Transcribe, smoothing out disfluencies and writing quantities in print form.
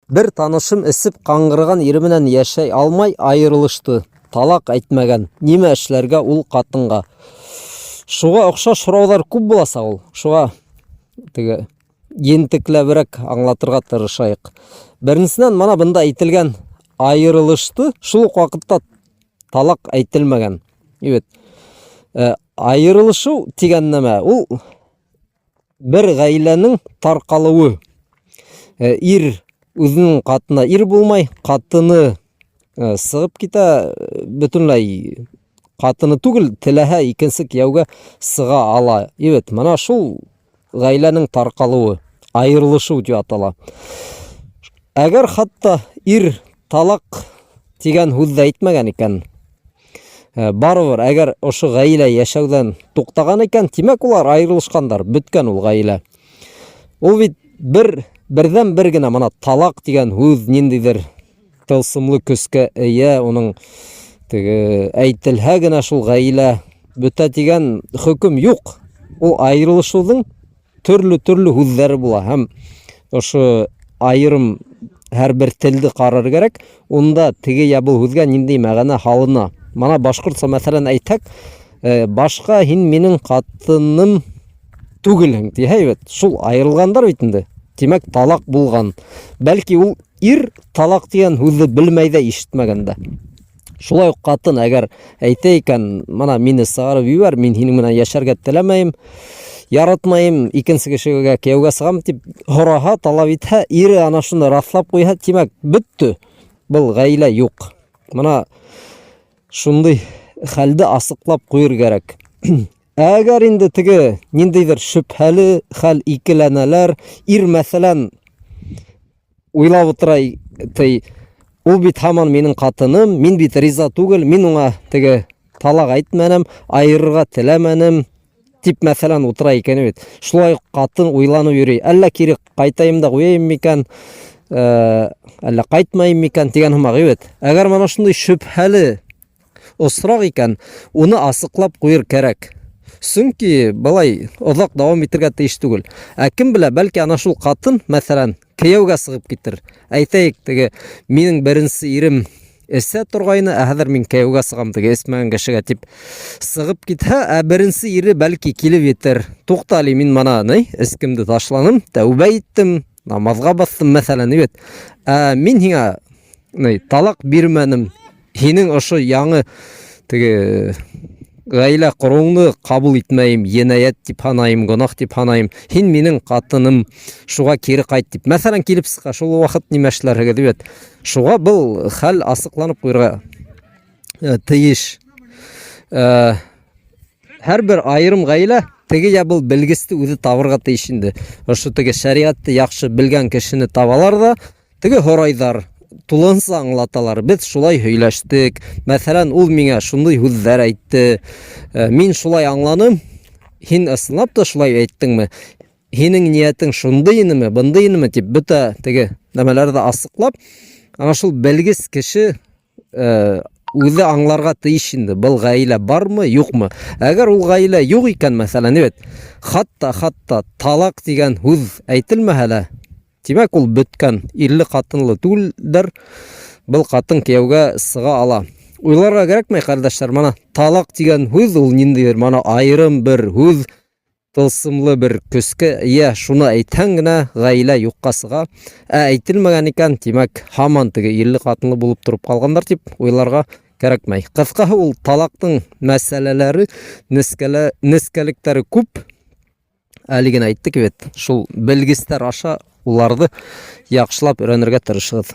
Бер танышым эсеп ҡаңғырған ире менән йәшәй алмай айырылышты. Талаҡ әйтмәгән. Нимә эшләргә ул ҡатынға? Шуға оҡшаш һорауҙар күп буласаҡ ул. Шуға теге ентекләберәк аңлатырға тырышайыҡ. Беренсенән, мына бында әйтелгән айырылышты, шул уҡ ваҡытта талаҡ әйтелмәгән. Бит. Э, айырылышу дигән нәмә ул бер гаиләнең таркалуы. Э, ир үзенең катына ир булмай, катыны э, сығып китә, э, бөтенләй катыны түгел, теләһә икенсе кияүгә сыға ала. Бит, мына шул гаиләнең таркалуы, аерылышу дип атала. Әгәр хатта ир талак дигән һүҙ ҙә әйтмәгән икән, Э, барыбер әгәр ошо ғаилә йәшәүҙән туҡтаған икән, тимәк улар айырылышҡандар, бөткән ул ғаилә. Ул бит бер берҙән бер генә мына талаҡ тигән һүҙ ниндәйҙер тылсымлы көскә эйә, уның теге әйтелһә генә шул ғаилә бөтә тигән хөкөм юҡ. Ул айырылышыуҙың төрлө-төрлө һүҙҙәре була һәм ошо айырым һәр бер телде ҡарар кәрәк. Унда теге я был һүҙгә ниндәй мәғәнә һалына. Мана башҡортса мәҫәлән әйтһәк, э, башҡа һин минең ҡатыным түгелһең тиһә бит, шул айырылғандар бит инде. Тимәк, талаҡ булған. Бәлки ул ир талаҡ тигән һүҙҙе белмәй ҙә ишетмәгән дә. Шулай уҡ ҡатын әгәр әйтә икән, мына мине сығарып ебәр, мин һинең менән йәшәргә теләмәйем, яратмайым, икенсе кешегә кейәүгә сығам дип һораһа, талап итһә, ире ана шуны раҫлап ҡуйһа, тимәк, бөттө. Был ғаилә юҡ. Мына шундый хәлде асыҡлап ҡуйыр кәрәк. Әгәр инде теге ниндәйҙер шөбһәле хәл икеләнәләр, ир мәҫәлән уйлап утыра ти ул бит һаман минең ҡатыным мин бит риза түгел мин уңа теге талаҡ әйтмәнем айырырға теләмәнем дип мәҫәлән утыра икән бит шулай уҡ ҡатын уйланып йөрөй әллә кире ҡайтайым да ҡуяйым микән э, әллә ҡайтмайым микән тигән һымаҡ бит әгәр мына шундай шөбһәле осраҡ икән, уны асыҡлап ҡуйыр кәрәк. Сөнки былай оҙаҡ дауам итергә тейеш түгел. Ә кем белә, бәлки ана шул ҡатын, мәҫәлән, кейәүгә сығып китер. Әйтәйек, теге минең беренсе ирем эсә торғайны, ә хәҙер мин кейәүгә сығам теге эсмәгән кешегә дип сығып китһә, ә беренсе ире бәлки килеп етер. Туҡта әле, мин мана ни, эскемде ташланым, тәүбә иттем, намаҙға баҫтым, мәҫәлән, бит. Ә мин һиңә ни, талаҡ бирмәнем, Һинең ошо яңы теге гаилә ҡороуыңды ҡабул итмәйем, енәйәт дип һанайым, гонаһ дип һанайым. Һин минең ҡатыным, шуға кире ҡайт дип. Мәҫәлән, килеп сыға, шул ваҡыт нимә эшләрһегеҙ бит. Шуға был хәл асыҡланып ҡуйырға э, тейеш. Э, һәр бер айырым ғаилә теге я был белгесте үҙе табырға тейеш инде. Ошо теге шәриғәтте яҡшы белгән кешене табалар ҙа, Теге һорайҙар, тулыһынса аңлаталар. Беҙ шулай һөйләштек. Мәҫәлән, ул миңә шундый һүҙҙәр әйтте. Э, мин шулай аңланым. Һин ысынлап та шулай әйттеңме? Һинең ниәтең шундый инеме, бындай инеме дип бөтә теге нәмәләрҙе асыҡлап, ана шул белгес кеше э, үҙе аңларға тейеш инде был ғаилә бармы юҡмы әгәр ул ғаилә юҡ икән мәҫәлән бит хатта хатта талаҡ тигән һүҙ әйтелмәһә лә тимәк ул бөткән ирле ҡатынлы түгелдер был ҡатын кейәүгә сыға ала уйларға кәрәкмәй ҡәрҙәштәр мына талаҡ тигән һүҙ ул ниндәйҙер мына айырым бер һүҙ тылсымлы бер көскә ия, шуны әйтһәң генә гаилә юкка сыга. Ә әйтелмәгән икән, тимәк, һаман теге ирле-хатынлы булып торып калганнар дип уйларга кәрәкмәй. Кыскасы, ул талакның мәсьәләләре, нескәлә, нескәлектәре күп. Әле генә әйттек бит, шул белгестәр аша уларны яхшылап өйрәнергә тырышыгыз.